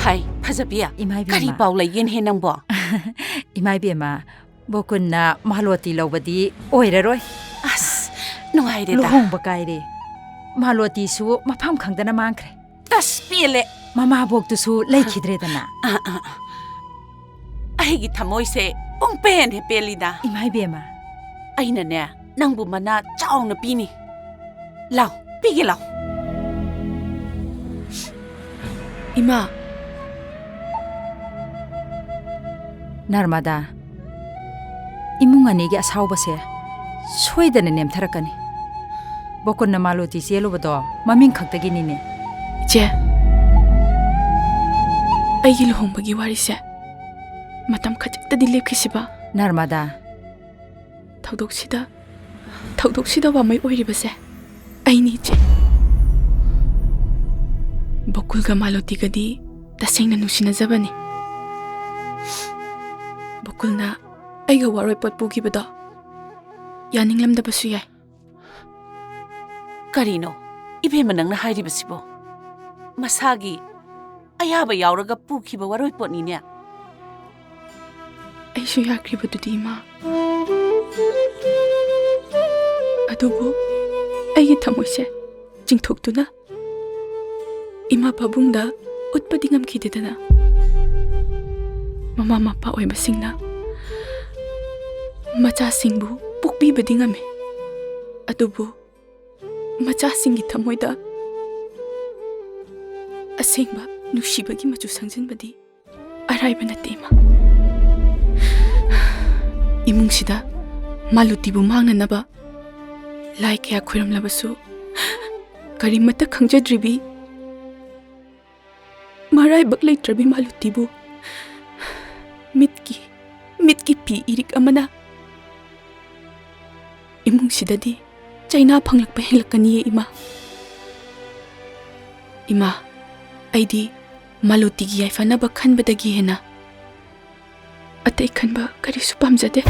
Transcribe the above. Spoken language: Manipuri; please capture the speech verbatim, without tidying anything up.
ꯍꯥꯏ, ꯐꯖꯕꯤ, ꯏꯃꯥ ꯏꯕꯦꯝꯃ꯫ ꯀꯔꯤ ꯄꯥꯎ ꯂꯩꯒꯦꯅꯦꯍꯦ ꯅꯪꯕꯣ? ꯏꯃꯥ ꯏꯕꯦꯝꯃ, ꯕꯣꯀꯨꯟꯅ ꯃꯥꯂꯣꯇꯤ ꯂꯧꯕꯗꯤ ꯑꯣꯏꯔꯔꯣꯏ꯫ ꯑꯁ, ꯅꯨꯡꯉꯥꯏꯔꯦꯗ꯫ ꯂꯨꯍꯣꯡꯕ ꯀꯥꯏꯔꯦ꯫ ꯃꯥꯂꯣꯇꯤꯁꯨ ꯃꯐꯝ ꯈꯪꯗꯅ ꯃꯥꯡꯈ꯭ꯔꯦ꯫ ꯑꯁ, ꯄꯦꯜꯂꯦ꯫ ꯃꯃꯥꯕꯣꯛꯇꯨꯁꯨ ꯂꯩꯈꯤꯗ꯭ꯔꯦꯗꯅ꯫ ꯑꯥ, ꯑꯥ, ꯑꯥ꯫ ꯑꯩꯒꯤ ꯊꯃꯣꯏꯁꯦ ꯄꯨꯡ ꯄꯦꯟ ꯍꯦꯛ ꯄꯦꯜꯂꯤꯗ꯫ ꯏꯃꯥ ꯏꯕꯦꯝꯃ꯫ ꯑꯩꯅꯅꯦ, ꯅꯪꯕꯨ ꯃꯅꯥ ꯆꯥꯎꯅ ꯄꯤꯅꯤ꯫ ꯂꯥꯎ, ꯄꯤꯒꯦ ꯂꯥꯎ꯫ ꯏꯃꯥ꯫ ꯅꯔꯃꯗꯥ, ꯏꯃꯨꯡ ꯑꯅꯤꯒꯤ ꯑꯁꯥꯎꯕꯁꯦ ꯁꯣꯏꯗꯅ ꯅꯦꯝꯊꯔꯛꯀꯅꯤ꯫ ꯕꯣꯀꯨꯟꯅ ꯃꯥꯂꯣꯇꯤ ꯆꯦꯜꯂꯨꯕꯗꯣ ꯃꯃꯤꯡ ꯈꯛꯇꯒꯤꯅꯤꯅꯦ꯫ ꯏꯆꯦ, ꯑꯩꯒꯤ ꯂꯨꯍꯣꯡꯕꯒꯤ ꯋꯥꯔꯤꯁꯦ ꯃꯇꯝ ꯈꯖꯤꯛꯇꯗꯤ ꯂꯦꯞꯈꯤꯁꯤꯕ? ꯅꯔꯃꯗꯥ꯫ ꯊꯧꯗꯣꯛꯁꯤꯗ, ꯊꯧꯗꯣꯛꯁꯤꯗ ꯋꯥꯃꯩ ꯑꯣꯏꯔꯤꯕꯁꯦ ꯑꯩꯅꯤ, ꯏꯆꯦ꯫ ꯕꯀꯨꯜꯒ ꯃꯥꯂꯣꯇꯤꯒꯗꯤ ꯇꯁꯦꯡꯅ ꯅꯨꯡꯁꯤꯅꯖꯕꯅꯤ꯫ ꯕꯀꯨꯜꯅ ꯑꯩꯒ ꯋꯥꯔꯣꯏꯄꯣꯠ ꯄꯨꯈꯤꯕꯗꯣ ꯌꯥꯅꯤꯡꯂꯝꯗꯕꯁꯨ ꯌꯥꯏ꯫ ꯀꯔꯤꯅꯣ, ꯏꯕꯦꯝꯃ, ꯅꯪꯅ ꯍꯥꯏꯔꯤꯕꯁꯤꯕꯣ? ꯃꯁꯥꯒꯤ ꯑꯌꯥꯕ ꯌꯥꯎꯔꯒ ꯄꯨꯈꯤꯕ ꯋꯥꯔꯣꯏꯄꯣꯠꯅꯤꯅꯦ꯫ ꯑꯩꯁꯨ ꯌꯥꯈ꯭ꯔꯤꯕꯗꯨꯗꯤ, ꯏꯃꯥ꯫ ꯑꯗꯨꯕꯨ ꯑꯩꯒꯤ ꯊꯃꯣꯏꯁꯦ ꯆꯤꯡꯊꯣꯛꯇꯨꯅ ꯏꯃꯥ ꯄꯥꯕꯨꯡꯗ ꯎꯠꯄꯗꯤ ꯉꯝꯈꯤꯗꯦꯗꯅ꯫ ꯃꯃꯥ ꯃꯄꯥ ꯑꯣꯏꯕꯁꯤꯡꯅ ꯃꯆꯥꯁꯤꯡꯕꯨ ꯄꯣꯛꯄꯤꯕꯗꯤ ꯉꯝꯃꯤ, ꯑꯗꯨꯕꯨ ꯃꯆꯥꯁꯤꯡꯒꯤ ꯊꯃꯣꯏꯗ ꯑꯁꯦꯡꯕ ꯅꯨꯡꯁꯤꯕꯒꯤ ꯃꯆꯨ ꯁꯪꯖꯤꯟꯕꯗꯤ ꯑꯔꯥꯏꯕ ꯅꯠꯇꯦ, ꯏꯃꯥ꯫ ꯏꯃꯨꯡꯁꯤꯗ ꯃꯥꯂꯨꯇꯤꯕꯨ ꯃꯥꯡꯅꯅꯕ ꯂꯥꯏ ꯀꯌꯥ ꯈꯣꯏꯔꯝꯂꯕꯁꯨ ꯀꯔꯤꯃꯠꯇ ꯈꯪꯖꯗ꯭ꯔꯤꯕꯤ ꯃꯔꯥꯏꯕꯛ ꯂꯩꯇ꯭ꯔꯕꯤ ꯃꯥꯂꯨꯇꯤꯕꯨ ꯃꯤꯠꯀꯤ, ꯃꯤꯠꯀꯤ ꯄꯤ ꯏꯔꯤꯛ ꯑꯃꯅ ꯏꯃꯨꯡꯁꯤꯗꯗꯤ ꯆꯩꯅꯥ ꯐꯪꯂꯛꯄ ꯍꯦꯜꯂꯛꯀꯅꯤꯌꯦ, ꯏꯃꯥ꯫ ꯏꯃꯥ, ꯑꯩꯗꯤ ꯃꯥꯂꯨꯇꯤꯒꯤ ꯌꯥꯏꯐꯅꯕ ꯈꯟꯕꯗꯒꯤ ꯍꯦꯟꯅ ꯑꯇꯩ ꯈꯟꯕ ꯀꯔꯤꯁꯨ ꯄꯥꯝꯖꯗꯦ꯫